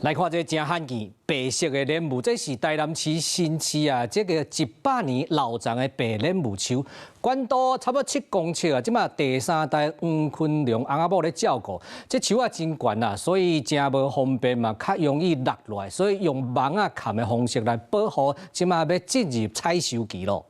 來看這誠罕見白色的蓮霧，這是台南市新市啊，這個100年老欉的白蓮霧樹，懸高差不多7公尺啊。這馬第三代黃坤龍翁仔某咧照顧，這樹仔真懸啊，所以誠無方便嘛，較容易落來，所以用網仔崁的方式來保護。這馬欲進入採收期咯。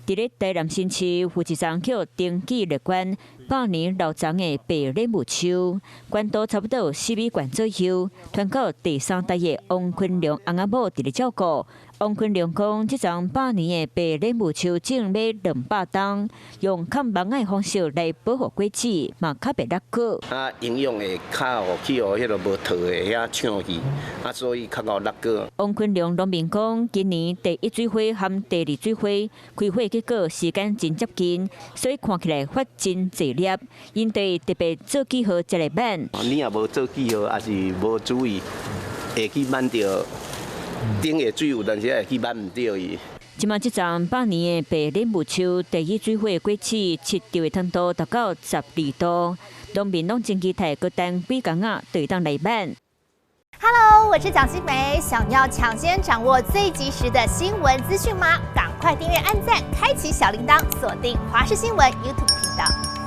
佇咧台南新市有一叢叫登記列管百年老欉的白蓮霧樹，懸高差不多4米懸左右，傳到第三代的王坤龍翁仔某佇咧照顧。王坤龍講，這叢百年的白蓮霧樹種欲200冬，用崁網仔的方式來保護果子，嘛較袂落果。啊，營養會較予去予彼个無套的遐搶去，啊，所以較𠢕落果。王坤龍農民講，今年第一水花和第二水花開花結果時間真接近，所以看起來發真濟粒，𪜶會特別做記號才來挽。你若無做記號，抑是無注意，會去挽著頂下水有當時會去挽毋著伊。這馬這叢百年的白蓮霧樹，第一水花果子七著的糖度達到12度，農民攏真期待，閣等幾工仔就會當來挽。 Hello，我是蔣新梅，想要搶先掌握最及時的新聞資訊嗎？趕快訂閱、按讚、開啟小鈴鐺，鎖定華視新聞 YouTube 頻道。